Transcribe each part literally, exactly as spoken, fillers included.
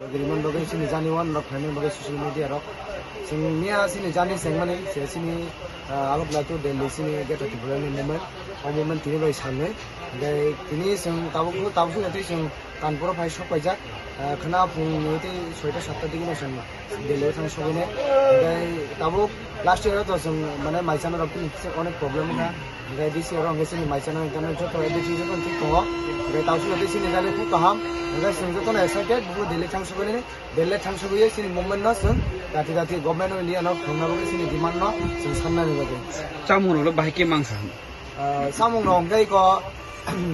Rimani bagwi chini jani wan rok phaimani bagwi social media rok. Chwng miya chini jani chengmani se chini, ah, alok laitu Delhi chini Greater Tipraland ni movement. O movement tini bai salnwi. Bai tini chwng tabuk, tabuk chwng twi chwng Kanpuro phai sok paijak. Ah, khwna phungni tei soita satta digi no chwng Delhi thang sogwini. Bai tabuk last year to chwng mane mai chana rok tini onek problem wngkha. Hingke D C oro hingke chini mai chana hingke joto A D C joto thik tongo. Hingke tausi joto chini jani khub kaham. Hingke chwng jotono excited, bo Delhi thang sogwini, Delhi thang sogwi chini movement no chwng jati jati government of India no phunukna bagwi chini demand no chwng sanna ni bagwi. Chamung rok bahai khe mangsa. Ah, chamung rok hingke iko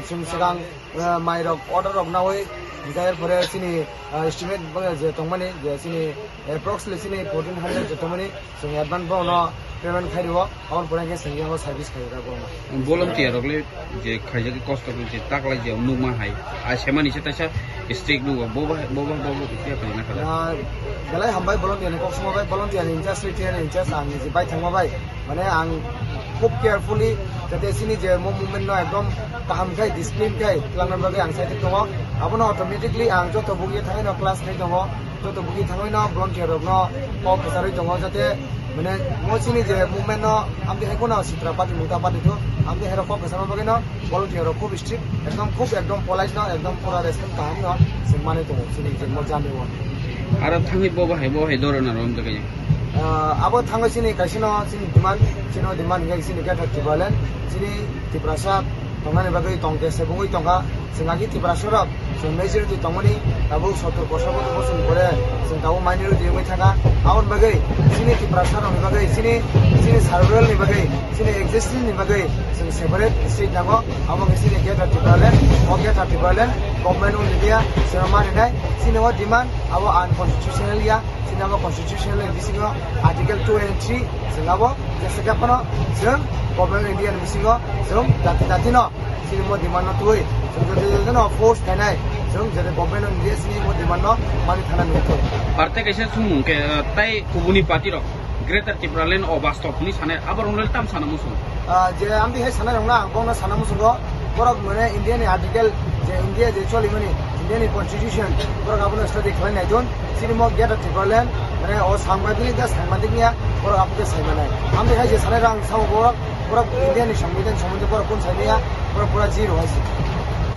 chwng swkang, ah, mai rok order rok nawi hingke er pore chini, ah, estimate bo je tongmani je chini approximately chini fourteen hundred je tongmani. Chwng advance bono payment khai rwo, aboni pore khe chwng yango service khai rwo bono. Volunteer rok le je khaijak kosto khe je taklai je nukma hai, a semani se taisa strict nukgo, bo ba, bo ba, bo bo khe khe na khala. Ah, belai hambai volunteer ni kok suma bai, volunteer ni in charge, training in charge ang ni je bai thangma bai, mane ang khub carefully jate chini je mo movement no ekdom kaham khai, discipline khai twlangna bagwi ang sai tongo. Abono automatically ang joto bugwi thangwi no class khai tongo. Joto bugwi thangwi no volunteer rok no kok kwcharwi tongo, jate mane mo chini je movement no amtwi hai kheno sitra party, muta party thu, amtwi hai rok kok kwcharma bagwi no volunteer rok khub strict, ekdom khub ekdom polite no, ekdom pura respect kaham no se manwi tongo chini je mo jani o. Aro thangwi bo bahai, bo bahai dorona rom jaga. Ah, abo thangwi chini kaisa no chini demand, chini demand hingke chini Greater Tipraland, chini Tiprasa tongnani bagwi tong khe sebungwi tongkha. Chwng agi Tiprasa rok chwng majority tongmani tabuk sottor bosor bosor bosor ni pore chwng tabuk minority wngwi thangkha. Aboni bagwi chini Tiprasa rokni bagwi chini, chini survival ni bagwi chini existence ni bagwi chwng separate state nango. Abo wngkha chini Greater Tipraland, o Greater Tipraland Government of India chwng ma rinai. Chini o demand abo unconstitutional ya. Chini abo constitutional ni bisingo article two and three chwng abo jesa khe phano chwng Government of India ni bisingo chwng jati jati no chini mo demand no twi chwng jati jati no force khainai chwng jati Government of India chini mo demand no mani thana nung thung. Parte kaisa sumung khe, eh, tai kubuni party rok Greater Tipraland o bastop hwnwi sanai, abo rok le tam sana muchung. Ah, je amtwi hai sanai rok na, ang bokno sana muchungo, borok mane India ni article, je India je choli mani, India ni constitution, borok abono study khlai nai don. Chini mo Greater Tipraland, mane o sangbadik ni da sangbadik niya, borok abo khe sai manai. Amtwi hai je sanai rok ang sao borok, borok India ni Sambidan somondi borok kun sai niya, borok pura zero hai se.